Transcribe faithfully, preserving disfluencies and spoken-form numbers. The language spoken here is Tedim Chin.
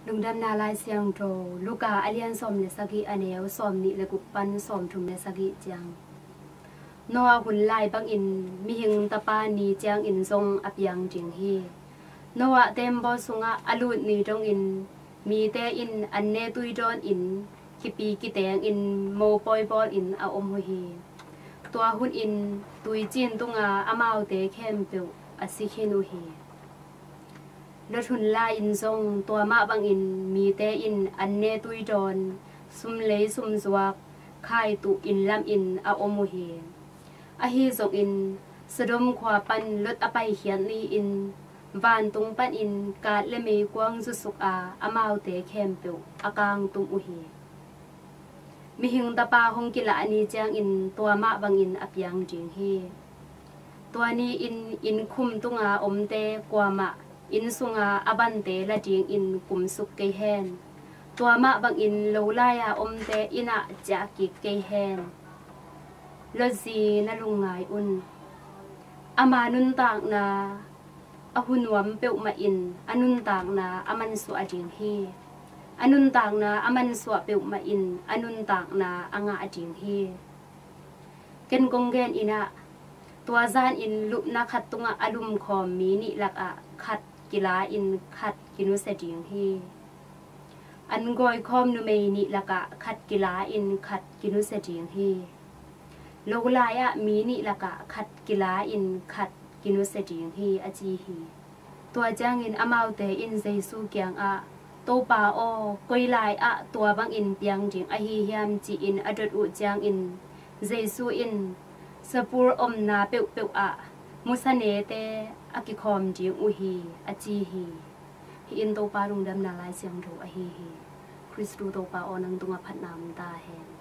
Lungdamna Lai Siangtho, Luka a lian sawm le sagih, a neu sawm nih le guk pan sawm thum le sagih ciang. Noah hun lai bangin mihing tapa ni ciangin zong a piang ding hi. Noah teembaw sungah a lut ni dongin mite in an ne tui dawnin khipi kitengin mopawi bawlin a om uh hi. Tua hunin tuicin tunga amaute khempeuh a si khin uh hi. Lot hun lai-in zong tua mah bangin mite in an ne tui dawn, sum lei sum zuak, khai tuh inn lamin a om uh hi. Ahi zongin Sodom khua pan Lot a paikhiat ni-in vantung panin kat le meikuang zusuk a amaute khempeuh a kangtum uh hi. Mihing tapa hong kilah ni ciangin tua mah bangin a piang ding hi. Tua ni-in inn khum tunga omte kuamah inn sunga a vante la dingin kumsuk kei hen. Tua mah bangin lo lai-a omte innah ciah kik kei hen. Lot zi, na lungngai un. Ama nuntakna a hunuam peuhmah in a nuntakna a mansuah ding hi. A nuntakna a mansuah peuhmah in a nuntakna a ngah ding hi. Ken kong gen in ah, tua zanin lupna khat tungah a lumkhawm mi nih lakah khat kila-in khat kinusia ding hi. An gawikhawm numei nih lakah khat kila-in khat kinusia ding hi. Lo lai-ah mi nih lakah khat kila-in khat kinusia ding hi, a ci hi. Tua ciangin amaute in Jesu kiangah, "Topa aw, koi lai-ah tua bangin piang ding ahi hiam?" ci-in a dot uh ciangin Jesu in, "Sapul omna peuhpeuh ah musanete a kikhawm ding uh hi," a ci hi. Hih in Topa Lungdamna Lai Siangtho ahi hi. Khristu Topa aw, nang tungah phatna om ta hen.